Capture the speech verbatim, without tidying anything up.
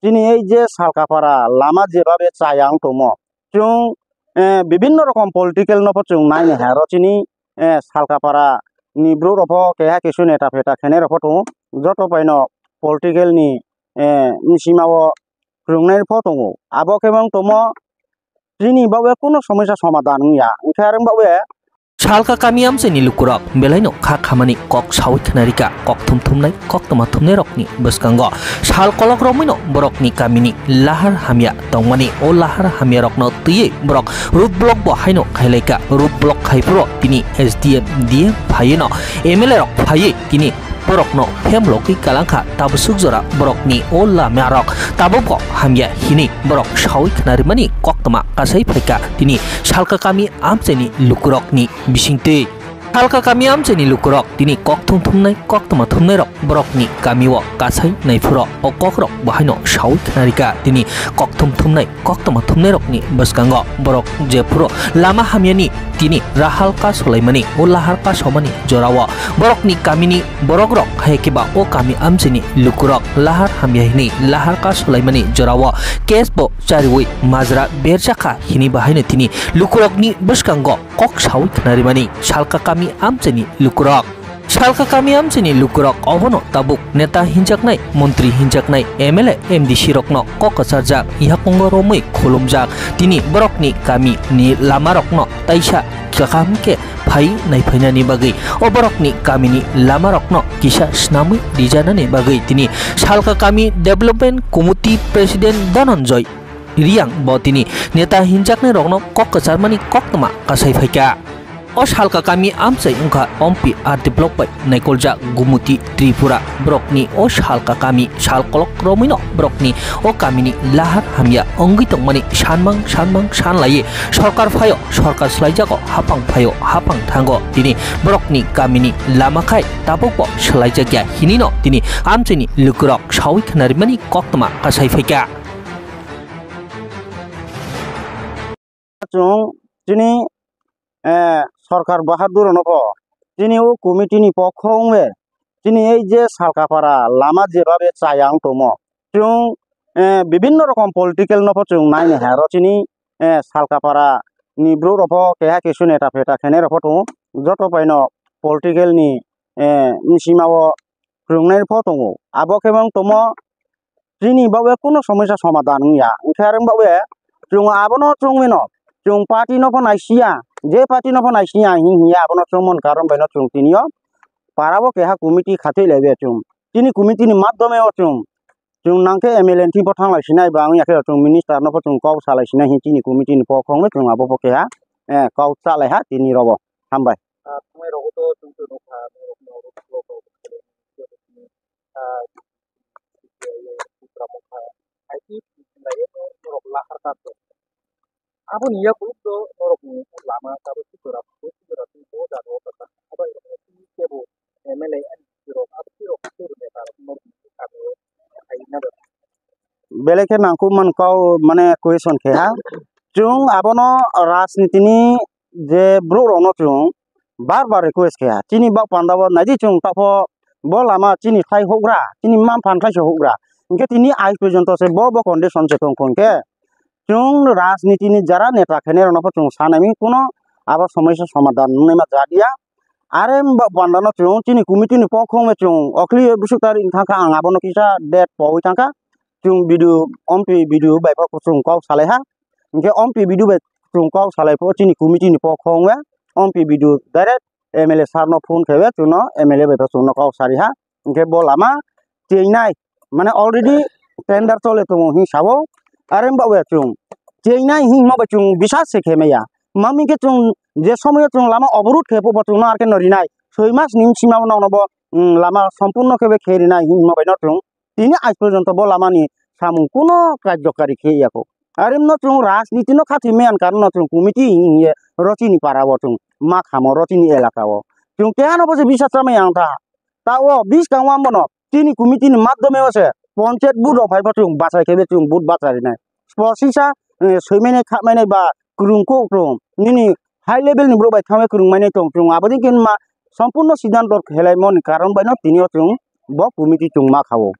chini ei je Salkapara lama jebabe chaya wng tongmo, chwng, eh, bibinno rokom political no pho chwng nai nai ha aro chini, eh, Salkapara ni borok rok pho keha kisu neta pheta khenai rok pho tongo, joto bai no political ni, eh, bsima o kwrwngnai pho tongo. Abo khe wng tongmo chini bagwi kunu somosya somadhan wngya. Wngkhe arwng bagwi Salka kami amchaini lukurok belaino kha khamani kok sawi khwnarika, kok thum thumnai, kok tma thumnai rokni bwskango sal kolok romwino borokni kamini lahar hamya tongmani. O lahar hamya rokno twiwi borok road block bo haino khailaika. Road block khaiphuru tini S D M, D M phaiyeno M L A rok phaiwi tini borokno phemlokwi kalangkha. Tabuk suk jora borokni o lamarok tabukbo hamya hinwi borok sawi khwnarimani koktwma kasai phaikha tini Salka kami amchaini lukurokni bisingtwi. Salka kami amchaini lukurok tini kok thum thumnai, koktwma thumnairok borokni kamio kasai naiphuru o kokrok bahaino sawi khwnarikha. Tini kok thum thumnai, koktwma thumnairokni bwskango borok jephuru lama hamyani tini rahal kasolaimani, o lahar kasomani jorao borokni kamini borokrok, hai khe ba o kami amchaini lukurok lahar hamya hinwi lahar kasolaimani jorao case bo chariwi majra berjakha hinwi bahaino tini lukurokni bwskango kok sawi khwnarimani Salka kami amchaini lukurok. Salka kami amchaini lukurok obono tabuk neta hinjaknai, montri hinjaknai, M L A, M D C rokno kok kwcharjak, yakungo romwi khulumjak. Tini borokni kami ni lamarokno taisa kaham khe phai naiphainani bagwi o borokni kamini lamarokno kisa snamwi rijanani bagwi tini Salka kami Development Committee President Dhananjoy Riyang bo tini neta hinjaknai rokno kok kwcharmani koktwma kasai phaikha. O Salka kami amchai wngkha Ompi R D block bai naikoljak Gumuti Tripura. Borokni o Salka kami sal kolok romwino borokni o kamini lahar hamya wngwi tongmani sanmang sanmang sanlaiwi sorkar phaio sorkar swlaijago, haphang phaio haphang thango. Tini borokni kamini lama khai tabukbo swlaijakya hinwino tini amchaini lukurok sawi khwnarimani koktwma kasai phaikha. Chwng chini, eh, Sorkar Bahadur no pho chini o committee ni pokho wngwi chini ei je Salkapara lama jebabe chaya wng tongmo, chwng, eh, bibinno rokom political no pho chwng nai nai ha aro chini, eh, Salkapara ni borok rok pho keha kisu neta pheta khenai rok pho tongo, joto bai no political ni, eh, bsima o kwrwngnai pho tongo. Abo khe wng tongmo chini bagwi kunu somosya somadhan wngya. Wngkhe arwng bagwi chwng abono chwngwino chwng party no pho naisiya, je party no pho naisiya hing hiya abono chwngmani karon bai no chwng tini o para o keha committee khatwi laibe chwng. Chini committee ni madhyome o chwng, chwng nangkhe M L A ni thing pho thanglai sinai ba wngya khe chwng minister no pho chwng kok salai sinai hin chini committee ni pokho wngwi chwng abo pho keha, eh, kok chalai ha tini rogo. Hambai. Ah, thumai rogo to chwng to nukha, norok norok norok, ah, Tipra Motha, I P F T ni laiyo norok lahar ka to. Aboni yakulo to norok ni lama tabo sikora, sikora twi bo jaga o kaka. Abo kebo M L A, M P rok, abo sirok sir neta rok norok ni kami o khaina rok. Belai khe nangkukmani kok mane question khe ha. Chwng abono rajniti ni je borok rokno chwng bar bar request khe ha. Chini bak panda o naidi chwng tamo bo lama chini khai hokra, chini mma phan khai se hokra. Hinkhe tini aij porjonto se bo bo condition se tong kho hinkhe chwng rajniti ni jara neta khainai rokno pho chwng sanai mi kuno abo somosya somadhan wngnai ma jadiya. Are bak panda no chwng chini committee ni pokho wngwi chwng okli bwswk tarik wng thangkha ang abono kisa date powi thangkha. Chwng B D O, ompi B D O bai pho chwng kok salai ha. Hinkhe ompi B D O bai chwng kok salai pho chini committee ni pokho wngwi ompi B D O direct M L A sir no phone khe chwngno M L A bai pho chwngno kok sari ha. Hinkhe bo lama chengnai mane already tender chole tongo hin sabo. Are wng bagwi chwng chengnai hin ma bai chwng bisas se khe maya. Mami khe chwng je somoyo chwng lama oborod khe pho bo chwngno ar khe no rinai. Soi mas ni bsima no bo, mm, lama sompurno khe bo khe rinai hin ma bai no chwng tini aij porjonto bo lamani samung kuno karjokari khe ya kho. Are wngno chwng rajniti no khathwi maya karon no chwng committee hin hiye rochini para o chwng ma khamo rochini elaka o. Chwng keha no bo se bisas chamaya wng tha. Ta o buskang o ang bono chini committee ni madhyome o se panchayat vote rok phai pho chwng bachai khe be chwng vote bacharinai. Spo sisa, eh, soimainai khamanai ba kwrwng kok rok nini high level ni borok bai thangwi kwrwng mainai tong chwng aboni khe ma sompurno siddhanto khelai mani karon bai no tini o chwng bo committee chwng ma kha o.